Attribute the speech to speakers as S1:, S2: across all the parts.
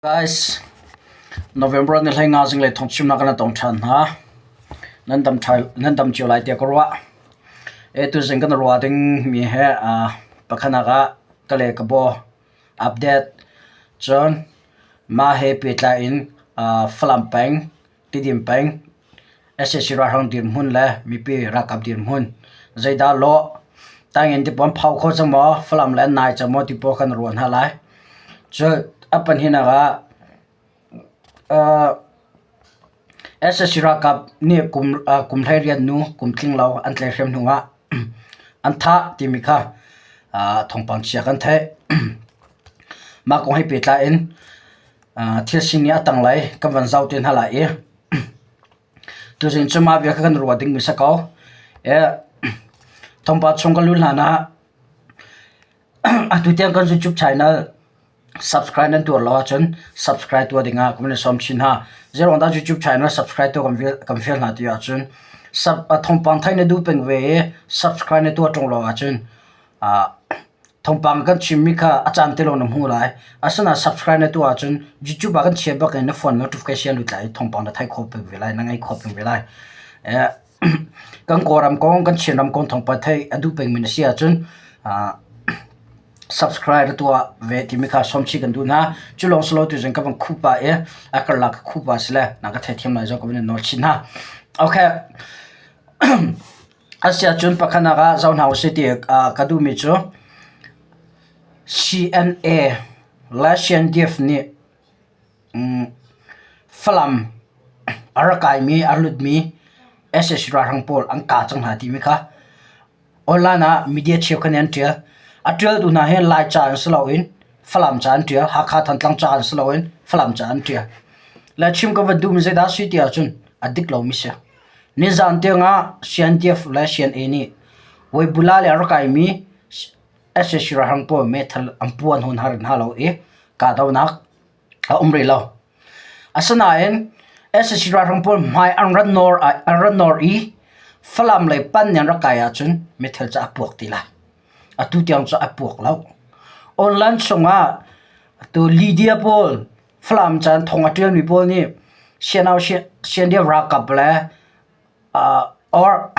S1: Guys, November ni 15 zinglei thawngchimnak kan tong ṭhan hna. Nan dam ṭha, nan dam cio lai tiah ka ruah. E tuzing kan ruah ding mi he pakhanak ah ka le ka baw update cun mah he pehtlai in Falam peng, Tidim peng, sac ralhrang dirhmun le mipi ralkap dirhmun zeidah lawh tangin ti pawl phau kho cang maw Falam le an nai cang maw ti pawl kan ruah hna lai. Cun a pahnihnak ah sac ralkap nih kum 18 nu kum tling lo an tlaihhrem hnu ah an thah timi kha thawngpang chia kan theih. Mah kong he pehtlai in thil sining a tanglei kan van zoh te hna lai i tuzing cu mah bia kha kan ruah dingmi si ko. Thawngpang chung kan luh hlan ah atu tiang kan YouTube channel subscribe nan tuah lo ahcun subscribe tuah dingah kan in sawm chin hna. Zeiruang dah YouTube channel subscribe tuah kan fial hna ti ahcun thawngpang theih na duh peng ve i subscribe na tuah ṭung lo ahcun Thawngpang kan chimmi kha a caan te lawng na hmu lai. Asinain subscribe na tuah ahcun YouTube ah kan chia bak in na phone notification lut lai i thawngpang na theih khawh peng ve lai, na ngaih khawh peng ve lai. Kan Kawlram kong, kan Chinram kong thawngpang theih a duh pengmi na si ahcun subscribe na tuah ve timi kha sawmchih kan duh hna. Cu lawng si lo tuzing ka van khuh pah i a karlak ka khuh pah si le na ka theithiam lai zong ka van in nawl chin hna. Okay. Asiahcun pakhatnak ah zoh hna usih ti ka duhmi cu CNA le CNDF nih Falam a rak kaimi a lutmi sac ralhrang pawl an kah cang hna timi kha online ah media cheukhat nih an ṭial. A ṭialtu hna hi Laica in si loin Falam ca an ṭial, Hakha Thantlang ca in si loin Falam ca an ṭial. Le chim ka van duhmi zeidah a si ti ahcun a dik lomi si. Nizaan tiangah CNDF le CNA nih Weibula le a rak kaimi sac ralhrang pawl meithal an puan hun har hna lo i kahdohnak a um rih lo. Asinain sac ralhrang pawl hmai an rat nawr an rat nawr i Falam lei pan nih an rak kai ahcun meithal cu a puak ti lai. Atu tiang cu a puak lo. Online chungah atu Lydia pawl Falam ca in thong a ṭialmi pawl nih CNDF ralkap le or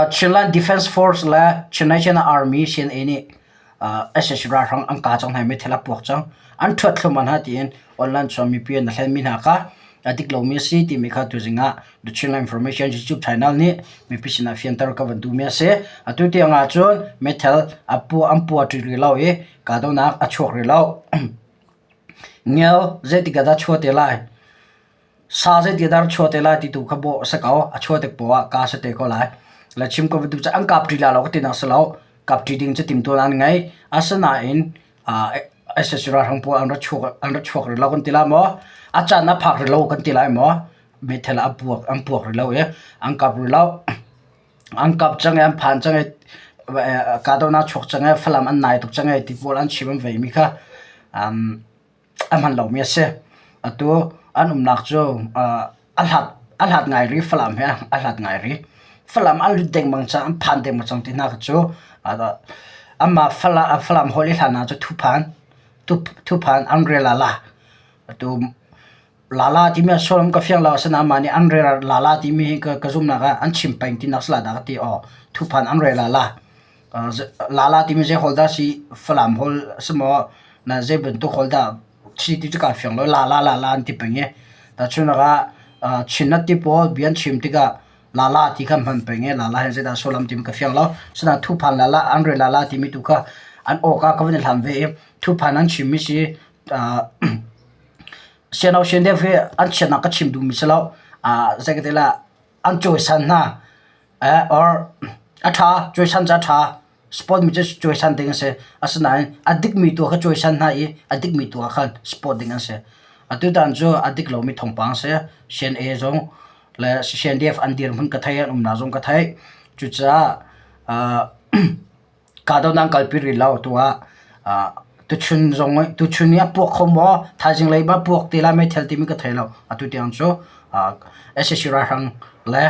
S1: Chinland Defense Force le Chin National Army CNA nih sac ralhrang an kah cang hna i meithal a puak cang. An ṭhuat thluahmah hna tiin online chung mipi an hlenmi hna kha a dik lomi a si timi kha tuzing ah The Chinland Information YouTube channel nih mipi sinah fianter ka van duhmi a si. Atu tiang ahcun meithal an puah ṭi rih lo i kahdohnak a chuak rih lo. Ngel zeitik ah dah chuah te lai? Sa zeitik ah dah chuah te lai ti tu kha bawh a si ko. A chuah tik poah ah ka si te ko lai. Le chim ko tu cu an kap ṭi la lo ka ti nak si lo. Kap ṭi ding cu timtuan an ngei. Asinain sac ralhrang pawl an ra chuak an ra chuak rih lo kan ti lai maw? A caan a phak rih lo kan ti lai maw? Meithal a puak an puak rih lo i an kap rih lo. An kap cang i an phan cang i kahdohnak chuak cang i Falam an nai tuk cang i ti pawl an chim an veimi kha a hman lomi a si. Atu an umnak cu a hlat a hlat ngai rih Falam he a hlat ngai rih. Falam an lut dengmang cang an phan dengmang cang ti hna kha cu anmah Falam holh i hlan ah cun thuphan thuphan an rel ah la. Atu Lala timi a sullam ka fiang lo asinain mah nih an rel lala timi hi ka zumhnak ah an chim peng tinak si lai dah ka ti. Aw thuphan an rel lala. Lala timi zei holh dah si Falam holh a si maw na zei bantuk holh dah si ti cu kaa fiang lo. Lala lala an ti peng i tahchunhnak ah Chinnet ti pawl bia an chim tikah lala ti kha hman peng i lala hi zeidah sullam timi ka fiang lo. Asinain thuphan lala an rel lala timi tu kha an awka ka van i hlam ve i thuphan an chimmi si Siano sian deuh hi an chiatnak ka chim duhmi si lo. Zei ka ti lah an cawisan hna or a ṭha cawisan cu a ṭha sport mi cu cawisan ding a si. Asinain a dikmi tu kha cawisan hna i a dikmi tu ah khan sport ding an si. Atutan cu a dik lomi thawngpang a si. CNA zong le CNDF an dirhmun ka theih an umnak zong ka theih. Cucaah Kahdohnak an kalpi rih lo tu ah tuchun zong tuchun i a puak kho maw thaizing lei ma puak te lai meithal timi ka thei lo atu tiang cu sac ralhrang le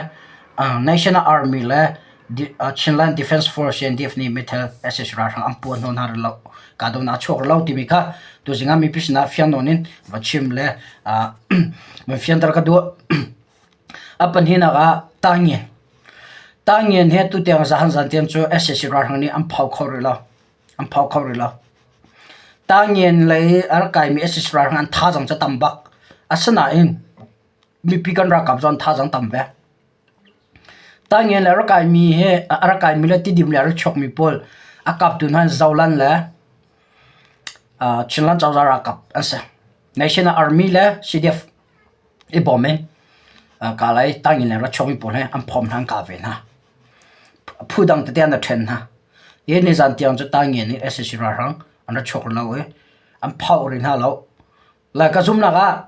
S1: national army le Chinland Defence Force CNDF nih meithal sac ralhrang an puah hnawh hna rih lo. Kahdohnak a chuak rih lo timi kha tuzing ah mipi sinah fiang nawn in va chim le van fianter ka duh. A pahnihnak ah Tangngen. Tangngen hi tutiang zahan zan tiang cu sac ralhrang nih an phau kho rih lo. An phau kho rih lo. Tangngen lei a rak kaimi sac ralhrang an thazaang cu a tam bak. Asinain mipi kan ralkap zong an thazaang tam ve. Tangngen le a rak kaimi hi a rak kaimi le Tidim le a rak chuakmi pawl a kaptu hna Zoland le Chinland cozah ralkap an si. National Army le CDF i bawm in kalay Tangngen le rak chuakmi pawl hi an phawm hna an kah ve hna. Phu dang tete an i ṭhen hna. Hi nizan tiang cu Tangngen i sac ralhrang an ra chuak rih lo i an phauh rih hna lo. Lai ka zumhnak ah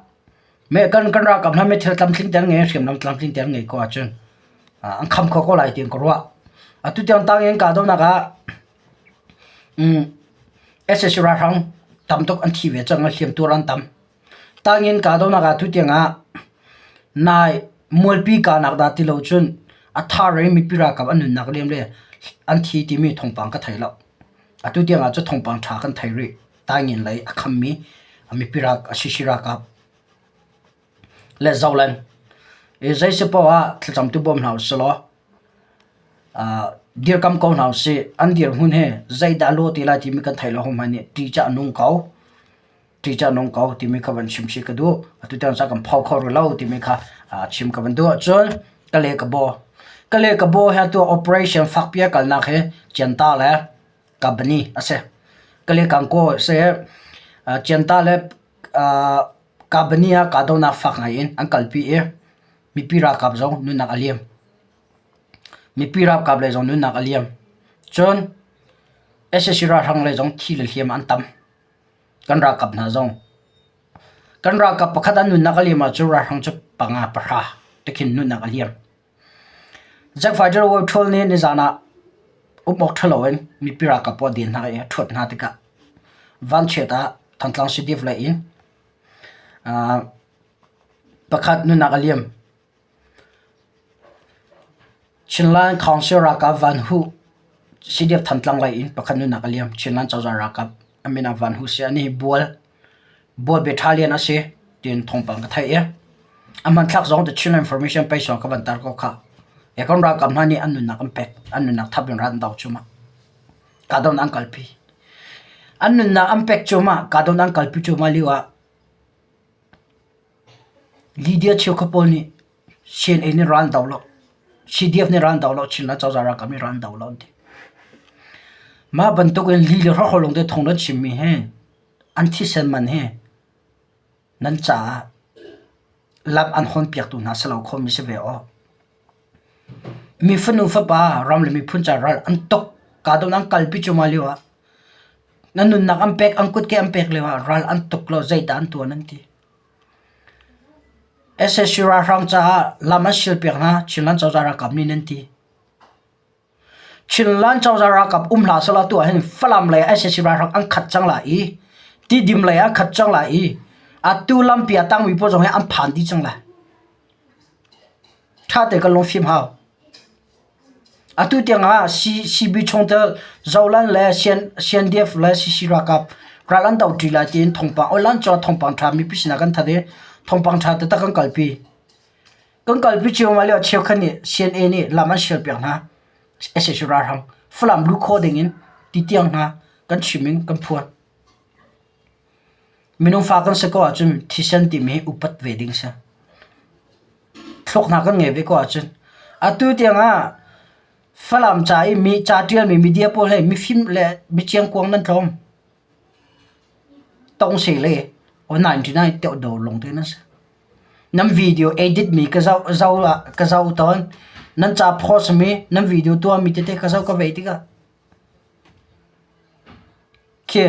S1: me kan kan ralkap hna meithal tlamtling te an ngei hriamnam tlamtling te an ngei ko ahcun an kham kho ko lai tiin ka ruah. Atu tiang tang in kahdohnak ah um sac ralhrang tam tuk an thi ve cang i hliamtuar an tam. Tang in kahdohnak ah atu tiang ah nai mualpi kahnak dah ti lo cun a thar i mipi ralkap an nunnak liam le an thi timi thawngpang ka thei lo. Atu tiang ah cu thawngpang ṭha kan thei rih. Taingin lei a khammi mipi rak Sisi ralkap le Zoland i zei si paoh ah thlacamtu bawm hna usih law dirkam ko hna usih. An dirhmun hi zeidah a lawh ti lai timi kan theih lo hmanh nih ṭih cu a nung ko. Ṭih cu a nung ko timi kha van chim chih ka duh. Atu tiang ca kan pho kho rih lo timi kha chim ka van duh ahcun ka le ka baw. Ka le ka baw he atu operation fakpi a kalnak hi Cianta le Kabani a si. Kalekangkaw si. Cianta le Kabani ah kahdohnak fak ngai in an kalpi i mipi ralkap zong nunnak a liam. Mipi ralkap lei zong nunnak a liam. Cun sac ralhrang lei zong thi le hliam an tam. Kan ralkap hna zong. Kan ralkap pakhat an nunnak a liam ahcun ralhrang cu panga pahra tikhin nunnak a liam. Zack Fighter World Tour nih nizan ah um awk ṭha loin mipi ralkap pawl a den hna i a ṭhuat hna tikah vanchiat ah Thantlang CDF lei in pakhat nunnak a liam. Chinland Council ralkap Van Hu CDF Thantlang lei in pakhat nunnak a liam. Chinland cozah ralkap a min ah Van Hu si. Anih hi Bual Bual Battalion a si tiin thawngpang ka theih i a hmanthlak zong The Chinland Information pei sawng ka van tar ko khah. Kan ralkap hna nih an nunnak an pek, an nunnak thap in ral an do cuahmah. Kahdohnak an kalpi. An nunnak an pek cuahmah, kahdohnak an kalpi cuahmah lio ah Lydia cheukhat pawl nih CNA nih ral an do lo, CDF nih ral an do lo, Chinland cozah ralkap nih ral an do lo an ti. Mah bantuk in li le hrawkhrol lawng te thawng nan chimmi hi an thisen man hi nan caah lam an hawnpiaktu hna si lo khomi si ve aw. Mi fanu fapa ram le miphun ca ral an tuk kahdohnak an kalpi cuahmah lio ah nan nunnak an pek an kutke an pek lio ah ral an tuk lo zeidah an tuah nan ti. SSC ralhrang caah lam an silpiak hna Chinland cozah ralkap nih nan ti. Chinland cozah ralkap um hlah sehlaw tu ahhin Falam lei ah sac ralhrang an khat cang lai i Tidim lei ah an khat cang lai i atu lampi ah tangmi pawl zong hi an phan dih cang lai. Ṭha tein kan lungfim hau. Atu tiang ah CB chungtel Zoland le CNDF le CC ralkap ral an doh ṭi lai tiin thawngpang online cu thawngpang ṭha mipi sinah kan thanh i thawngpang ṭha taktak kan kalpi. Kan kalpi cio ma lio cheukhat nih CNA nih lam an sialpiak hna. Sac ralhrang Falam luh khawh ding in ti tiang hna kan chim in kan phuan. Minung fa kan si ko ahcun thisen timi hi upat ve ding si. Thluak hna kan ngei ve ko ahcun. Atu tiang ah Falam ca i mi ca ṭialmi media pawl he mifim le michiangkuang nan tlawm. Tong se le o 99 teuh do lawng te nan si. Nan video edit mi ka zoh zoh ah ka zoh tawn. Nan ca post mi nan video tuah mi tete ka zoh ka vei tikah khi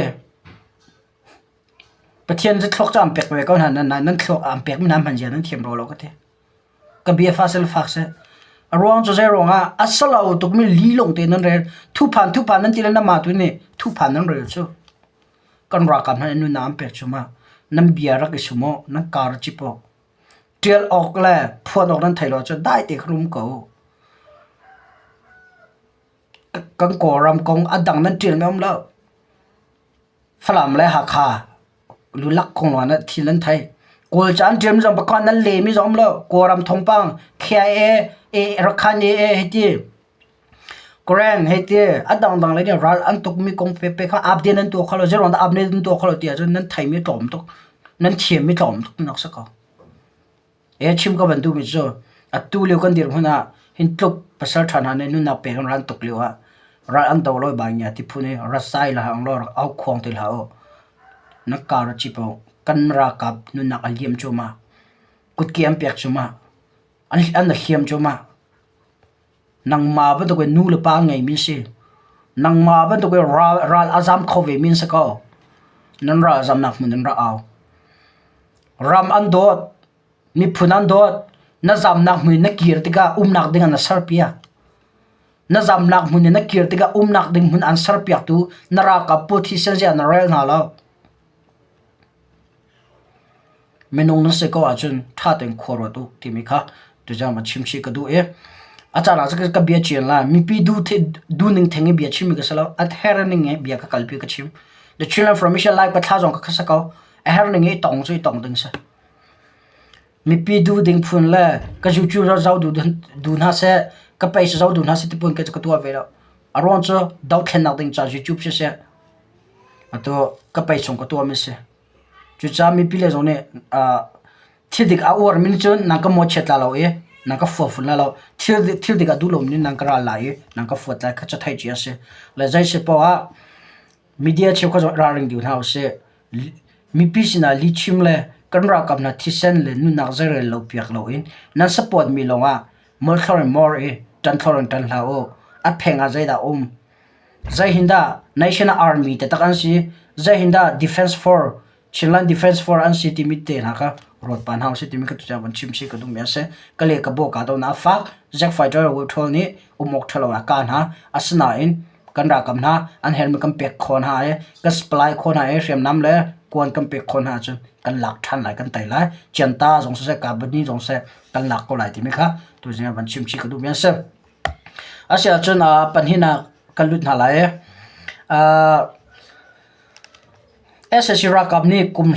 S1: Pathian cu thluak cu aan pek ve ko hna nan nan thluak aan pek mi hna hman zia nan thiam rua lo ka ti. Ka bia fa seh le fak seh. A ruang cu zei ruangah a salo tukmi li lawng te nan rel. Thuphan thuphan nan ti le namah tu nih thuphan nan rel cu. Kan ralkap hna nih nunnak an pek cu ma nan bia rak i sum awk nan kar a cip awk ṭial awk le phuan awk nan theih lo ahcun dai te khan um ko. Kan Kawlram kong a dang nan ṭialmi a um lo. Falam le Hakha lulak kong lawng ah thil nan thei. Kawlca an ṭialmi zong pakhat nan lehmi zong um lo. Kawlram thawngpang KIA, Rakhine AA hiti Karen hiti a dangdang le nih ral an tukmi kong pepe kha update nan tuah kho lo. Zeiruang dah update nan tuah kho lo ti ahcun nan theimi a tlawm tuk. Nan thiammi tlawm tuk tinak si ko. He chim ka van duhmi cu atu lio kan dirhmun ah hin tluk pasal ṭha hna nih nunnak pek in ral tuk lio ah ral an do lo bai ngia ti phun i rat sai hlah law rak au khuang ti hlah u. Na kar a cip u. Kan ralkap nunnak a liam cuahmah. Kutke an pek cuahmah. An an hliam cuahmah. Nangmah bantuk in nu le pa ngeimi si. Nangmah bantuk in ral, ral a zam kho vemi an si ko. Nan ral zamnak hmun in ra au. Ram an dawt, miphun an dawt, na zamnak hmun in na kir tikah umnak ding an na serpiak. Na zamnak hmun in na kir tikah umnak ding hmun an serpiaktu na ralkap pawl thisen zia na rel hna lo. Minung nan si ko ahcun ṭha tein khua ruat u timi kha tuzaan va chim chih ka duh i a caan ah cun ka bia cian lai. Mipi duh ning theng i bia chimmi ka si lo. A herh ning i bia ka kalpi ka chim. The Chinland Formation Live ka thla zong ka sa ko. A herh ning i tong cu i tong ding si. Mipi duh ding phun le ka YouTube zoh duh duh hna seh, ka page zoh duh hna seh ti phun ka ka tuah ve lo. A ruang cu dothlennak ding ca YouTube siseh, atu ka page chung ka tuahmi si. Cucaah mipi le zong nih thil dik a uarmi nih cun nan ka mawhchiat la lo i nan ka fuat fun lai lo. Thil dik a duh lomi nih nan ka ral lai i nan ka fuat lai kha cu theih cia a si. Le zei si paoh ah media cheukhat zong ralring dih hna usih. Mipi sinah lihchim le kan ralkap hna thisen le nunnak zeirel lo piak loin nan support mi lawngah molthlawr in mor i ṭanthlawr in ṭan hlah u. A pheng ah zeidah um? Zeihin dah National Army taktak an si? Zeihin dah Defense Force, Chinland Defense Force an si timi te hna kha ruat pa hna usih timi ka tuchan van chim chih ka duhmi a si. Ka le ka bawh ka do na fak. Jack Fighter Withhold nih um awk ṭhalo a ka hna. Asinain kan ralkap hna an herhmi kan pek khawh hna i kan supply khawh hna i hriamnam le kuan kan pek khawh hna ahcun kan lak ṭhan lai kan tei lai. Cianta zong siseh, Kabani zong siseh kan lak ko lai timi kha tuzing ah van chim chih ka duhmi a si. Asiahcun pahnihnak kan lut hna lai. Sac ralkap nih kum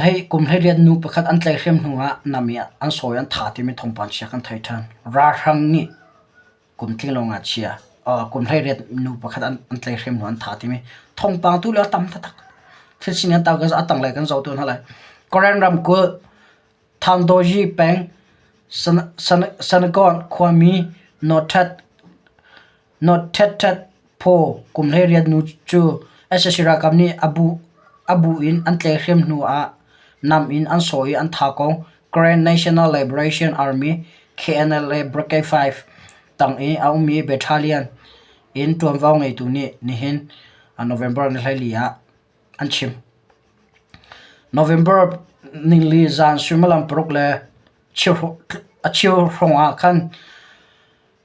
S1: hleiriat nu pakhat an tlaihhrem hnu ah nam i an sawi an tha timi thawngpang chia kan thei ṭhan. Ralhrang nih kum tling lo ngakchia kum hleiriat nu pakhat an tlaihhrem hnu an tha timi thawngpang tu le a tam taktak. Thil sining a tanglei kan zoh tu hna lai. Karen ramkulh Thangdawyi peng Sanagon khuami Nawthethet Phaw kum 18 nu cu sac ralkap nih a bu in an tlaihhrem hnu ah nam in an sawh i an thah ko. Karen National Liberation Army KNLA Brigade 5 tang i a ummi battalion in ṭuanvo ngeitu nih nihin November ni 14 ah an chim. November nili zan suimilam paruk le a cheu hrawng ah khan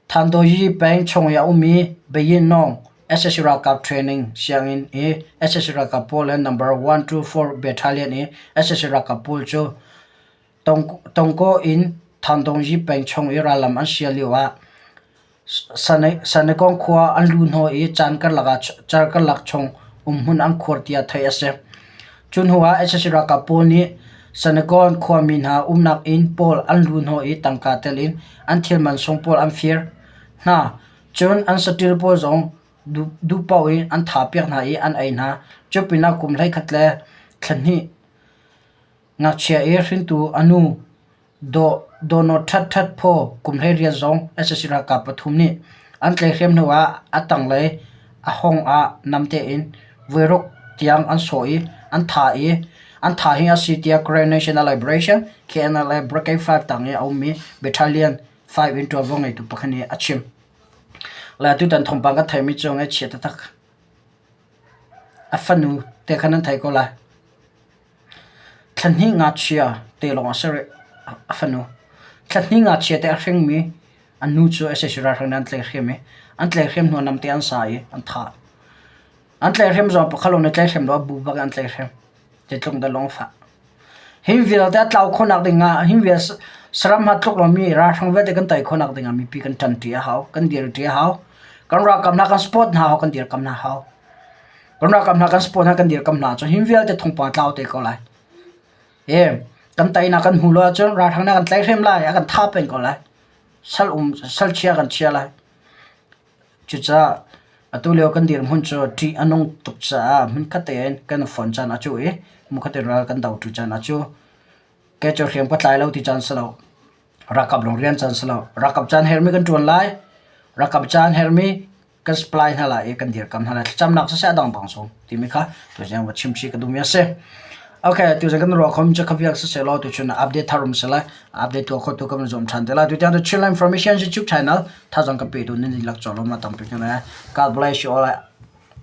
S1: Thandoyi peng chung i a ummi Bayinnaung sac ralkap training sianginn i sac ralkap pawl le number 124 Battalion i sac ralkap pawl cu Tongkaw in Thandongyi peng chung i rallam an sial lio ah Sanekong khua an luh hnawh i caan karlak chung umhmun an khuar tiah theih a si. Cu hnu ah sac ralkap pawl nih Sanekong khuami hna umnak inn pawl an luh hnawh i tangka tel in an thil mansung pawl an fir hna. Cun an saṭil pawl zong duh paoh in an thahpiak hna i an ei hna. Cu pinah kum 11 le thla hnih ngakchia i hringtu a nu Dawnaw ṭhatṭhat phaw kum 18 zong sac ralkap pathum nih an tlaihhrem hnu ah a tanglei a hawng ah namte in voiruk tiang an sawh i an thah i an thah hi a si tiah Karen National Liberation KNLA Brigade 5 tang i a ummi Battalion 5 in ṭuanvo ngeitu pakhat nih a chim. Le tutan thawngpang kan theihmi cu ngaihchia taktak. A fanu te kha nan thei ko lai. Thla hnih ngakchia te lawng a si rih a fanu. Thla hnih ngakchia te a hringmi a nu cu sac ralhrang nih an tlaihhrem i an tlaihhrem hnu ah namte an sa i an thah. An tlaihhrem zong pakhat lawng nih tlaihhrem lo a bu bak in an tlaihhrem. Zeitluk dah lung a fah. Hi vialte a tlau khawhnak ding ah hi vial saram ha tluk lomi ralhrang vialte kan tei khawhnak ding ah mipi kan ṭanṭi a hau, kan dirṭi a hau. Kan ralkap hna kan support hna hau kan dirkam hna hau. Kan ralkap hna kan support hna kan dirkam hna ahcun hi vialte thawngpang tlau te ko lai. E kan teinak kan hmu lo ahcun ralhrang nih a kan tlaihhrem lai, a kan thah peng ko lai. Sal um sal chia kan chia lai. Cucaah atu lio kan dirhmun cu ṭih a nung tuk caah hmunkhat tein kan i fonh caan a cu i hmunkhat tein ral kan doṭi caan a cu. Kei cu hriam ka tlai lo ti caan si lo. Ralkap lawng rian caan si lo. Ralkap caan herhmi kan ṭuan lai. Ralkap caan herhmi kan supply hna lai i kan dirkam hna lai. Thlacamnak siseh a dangdang zong timi kha tuzing va chim chih ka duhmi a si. Okay, tuzing kan ruah khomi cu khaviak siseh law tuchun update thar um seh lai. Update tuah khotu kan zuam ṭhan te lai. Tutiang tu Chinland Information YouTube channel thazang ka pe tu nan dihlak cawlawm na tampi kan God bless you all.